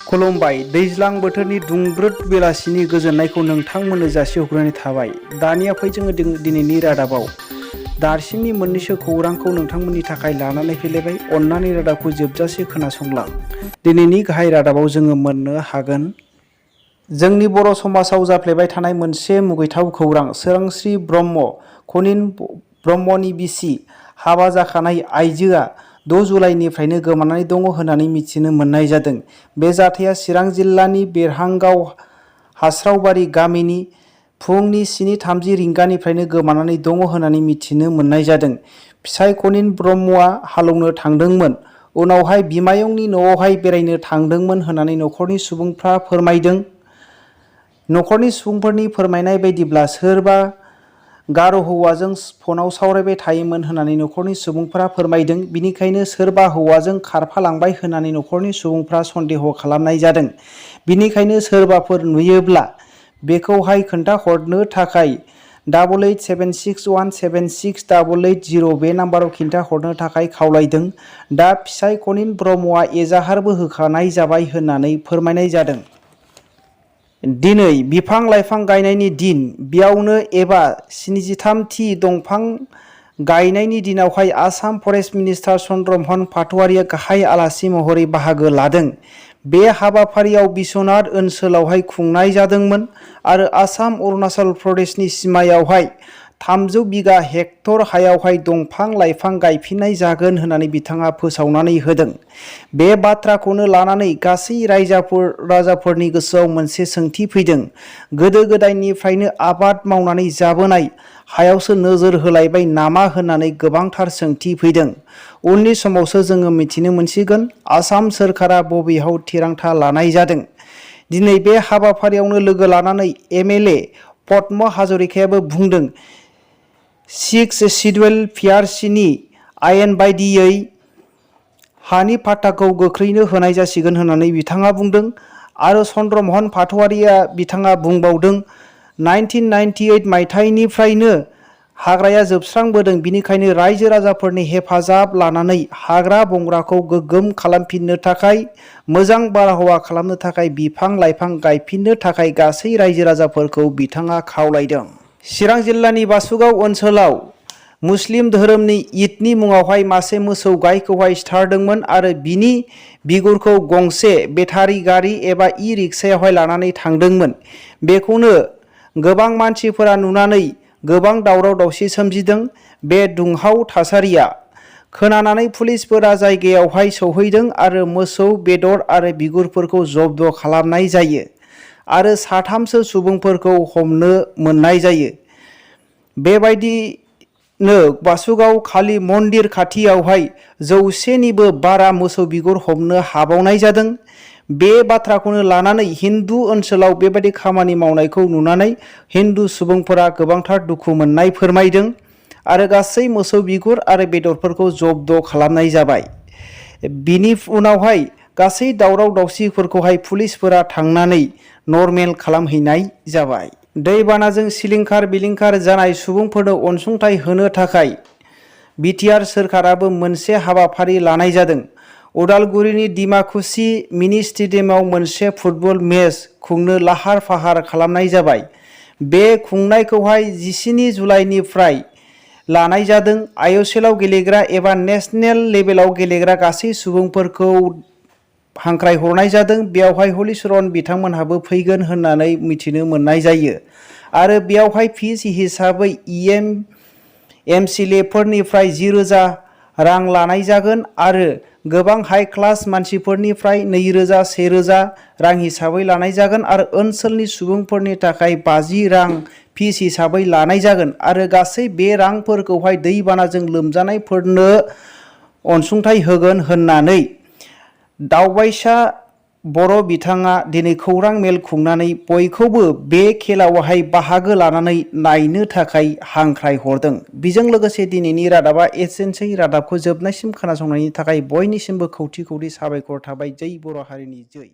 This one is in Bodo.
खुलुमबाय। दैज्लां बोथोरनि दुंब्रुद बेलासिनि गोजोननायखौ नोंथांमोननो जासिहरग्रोनाय थाबाय। दानिया फै जोङो दिनैनि रादाबाव दासिमनि मोननैसो खौरांखौ नोंथांमोननि थाखाय लानानै फैलायबाय। अन्नानै रादाबखौ जोबजासे खोनासंलां। दिनैनि गाहाय रादाबाव जोङो मोननो हागोन जोंनि बर' समाजाव जाफ्लेबाय थानाय मोनसे मुगैथाव खौरां। सोरांस्रि ब्रह्म, खनिन ब्रह्मनि बिसि, हाबा जाखानाय आइजोआ 6 जुलाइनिफ्रायनो गोमानानै दङ होननानै मिथिनो मोननाय जादों। बे जाथाया चिरां जिल्लानि बेरहांगाव हास्रावबारि गामिनि फुंनि 7:30 रिंगानिफ्रायनो गोमानानै दङ होननानै मिथिनो मोननाय जादों। फिसाय खनिन ब्रह्मआ हालौनो थांदोंमोन, उनावहाय बिमायंनि न'आवहाय बेरायनो थांदोंमोन होननानै न'खरनि सुबुंफ्रा फोरमायदों। न'खरनि सुबुंफोरनि फोरमायनाय बायदिब्ला सोरबा गार' हौवाजों फनाव सावरायबाय थायोमोन होननानै न'खरनि सुबुंफोरा फोरमायदों। बिनिखायनो सोरबा हौवाजों खारफालांबाय होननानै न'खरनि सुबुंफ्रा सन्देह खालामनाय जादों। बिनिखायनो सोरबाफोर नुयोब्ला बेखौहाय खोन्थाहरनो थाखाय 8876176880 बे नाम्बाराव खिन्थाहरनो थाखाय खावलायदों। दा फिसाय खनिन ब्रह्मआ एजाहारबो होखानाय जाबाय होननानै फोरमायनाय जादों। दिनै बिफां लाइफां गायनायनि दिन, बेयावनो एबा 73थि दंफां गायनायनि दिनावहाय आसाम फरेस्ट मिनिस्टार चन्द्र महन पाटवारिया गाहाय आलासि महरै बाहागो लादों। बे हाबाफारियाव बिश्वनाथ ओनसोलावहाय खुंनाय जादोंमोन आरो आसाम अरुणाचल प्रदेशनि सिमायावहाय 300 बिगा हेक्टर हायावहाय दंफां लाइफां गायफिननाय जागोन होननानै बिथाङा फोसावनानै होदों। बे बाथ्राखौनो लानानै गासै राजाफोरनि गोसोआव मोनसे सोंथि फैदों। गोदो गोदायनिफ्रायनो आबाद मावनानै जाबोनाय हायावसो नोजोर होलायबाय नामा होननानै गोबांथार सोंथि फैदों। उननि समावसो जोङो मिथिनो मोनसिगोन आसाम सोरखारा बबेयाव थिरांथा लानाय जादों। दिनै बे हाबाफारियावनो लोगो लानानै MLA पद्म हाजरिकायाबो बुंदों, 6 सिडुल PRCनि आयेन बायदियै हानि पाट्टाखौ गोख्रैनो होनाय जासिगोन होननानै बिथाङा बुंदों। आरो चन्द्र महन पाटवारिया बिथाङा बुंबावदों, 1998 मायथाइनिफ्रायनो हाग्राया जोबस्रांबोदों। बिनिखायनो रायजो राजाफोरनि हेफाजाब लानानै हाग्रा बंग्राखौ गोग्गोम खालामफिननो थाखाय, मोजां बारहावा खालामनो थाखाय बिफां लाइफां गायफिननो थाखाय गासै रायजो राजाफोरखौ बिथाङा खावलायदों। चिरां जिल्लानि बासुगाव ओनसोलाव मुस्लिम धोरोमनि ईदनि मुङावहाय मासे मोसौ गायखौहाय सिथारदोंमोन आरो बिनि बिगुरखौ गंसे बेटारि गारि एबा रिक्सायावहाय लानानै थांदोंमोन। बेखौनो गोबां मानसिफोरा नुनानै गोबां दावराव दावसि सोमजिदों। बे दुंहाव थासारिया खोनानानै पुलिसफोरा जायगायावहाय सौहैदों आरो मोसौ बेदर आरो बिगुरफोरखौ जब्द खालामनाय जायो आरो 3सो सुबुंफोरखौ हमनो मोननाय जायो। बेबायदिनो बासुगाव काली मन्दिर खाथियावहाय 100निबो बारा मोसौ बिगुर हमनो हाबावनाय जादों। बे बाथ्राखौनो लानानै हिन्दु ओनसोलाव बेबायदि खामानि मावनायखौ नुनानै हिन्दु सुबुंफोरा गोबांथार दुखु मोननाय फोरमायदों आरो गासै मोसौ बिगुर आरो बेदरफोरखौ जब्द खालामनाय जाबाय। बिनि उनावहाय गासै दावराव दावसिफोरखौहाय पुलिसफोरा थांनानै नर्मेल खालामहैनाय जाबाय। दैबानाजों सिलिंखार बिलिंखार जानाय सुबुंफोरनो अनसुंथाइ होनो थाखाय बिटिआर सोरखाराबो मोनसे हाबाफारि लानाय जादों। उदालगुरिनि डिमाकुसि मिनि स्टेडियामाव मोनसे फुटबल मेच खुंनो लाहार फाहार खालामनाय जाबाय। बे खुंनायखौहाय 17 जुलाइनिफ्राय लानाय जादों। ISLआव गेलेग्रा एबा नेशनेल लेभेलाव गेलेग्रा गासै सुबुंफोरखौ हांख्रायहरनाय जादों। बेयावहाय हलिचरन बिथांमोनहाबो फैगोन होननानै मिथिनो मोननाय जायो आरो बेयावहाय फिस हिसाबै MCLAफोरनिफ्राय 10,000 रां लानाय जागोन आरो गोबां हाइ क्लास मानसिफोरनिफ्राय 2,000 1,000 रां हिसाबै लानाय जागोन आरो ओनसोलनि सुबुंफोरनि थाखाय 50 रां फिस हिसाबै लानाय जागोन आरो गासै बे रांफोरखौहाय दैबानाजों लोमजानायफोरनो अनसुंथाइ होगोन होननानै दावबायसा बर' बिथाङा दिनै खौरां मेल खुंनानै बयखौबो बे खेलायावहाय बाहागो लानानै नायनो थाखाय हांख्रायहरदों। बेजों लोगोसे दिनैनि रादाबा एसेनोसै। रादाबखौ जोबनायसिम खोनासंनायनि थाखाय बयनिसिमबो खौथि खौथि साबायखर थाबाय। जै बर' हारिनि जै।